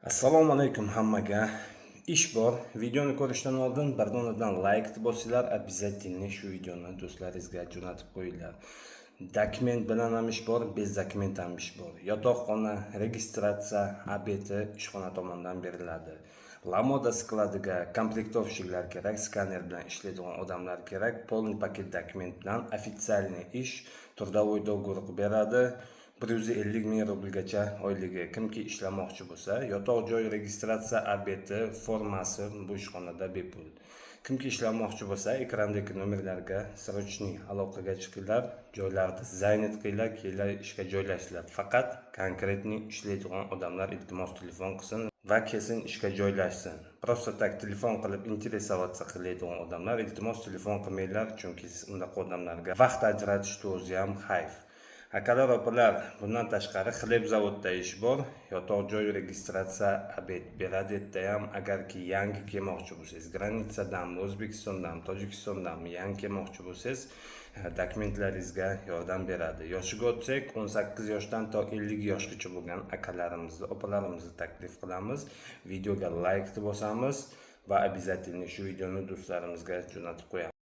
Assalomu alaykum hammaga. Ish bor. Videoni ko'rishdan oldin bir donadan layk bosinglar, обязательно shu videoni do'stlaringizga jo'natib qo'yinglar. Dokument bilan ham ish bor, без dokument ham ish bor. Yotoqxona, registratsiya, обед i ishxona tomonidan beriladi. Lamoda skladiga комплектовщик lar kerak, skaner bilan ishlaydigan odamlar kerak. Полный paket dokument bilan официальный ish, трудовой договор qilib beradi. 150 ming rublgacha oyligi. Kimki ishlamoqchi bo'lsa, yotoq joy, registratsiya, обед i, formasi bu ishxonada bepul. Kimki ishlamoqchi bo'lsa, ekrandagi nomerlarga срочный aloqaga chiqinglar, joylarni занят qilinglar, kelinglar, ishga joylashinglar. Faqat конкретный ishlaydigan odamlar, iltimos, telefon qilsin va kelsin, ishga joylashsin. Просто так telefon qilib интересоваться qiladigan odamlar, iltimos, telefon qilmanglar, chunki siz unaqa odamlarga vaqt ajratishni o'zi ham hayf. Akalar, opalar, bundan tashqari хлеб zavodda ish bor. Yotoq joy, registratsiya, обед beradi yerda ham. Agarki yangi kelmoqchi bo'lsangiz, граница danmi, O'zbekistondanmi, Tojikistondanmi yangi kelmoqchi bo'lsangiz, dokumentlaringizga yordam beradi. Yoshiga o'tsak, 18 yoshdan to 50 yoshgacha bo'lgan akalarimizni, opalarimizni taklif qilamiz. Videoga layk bosamiz va обязательно shu videoni do'stlarimizga jo'natib qo'yamiz.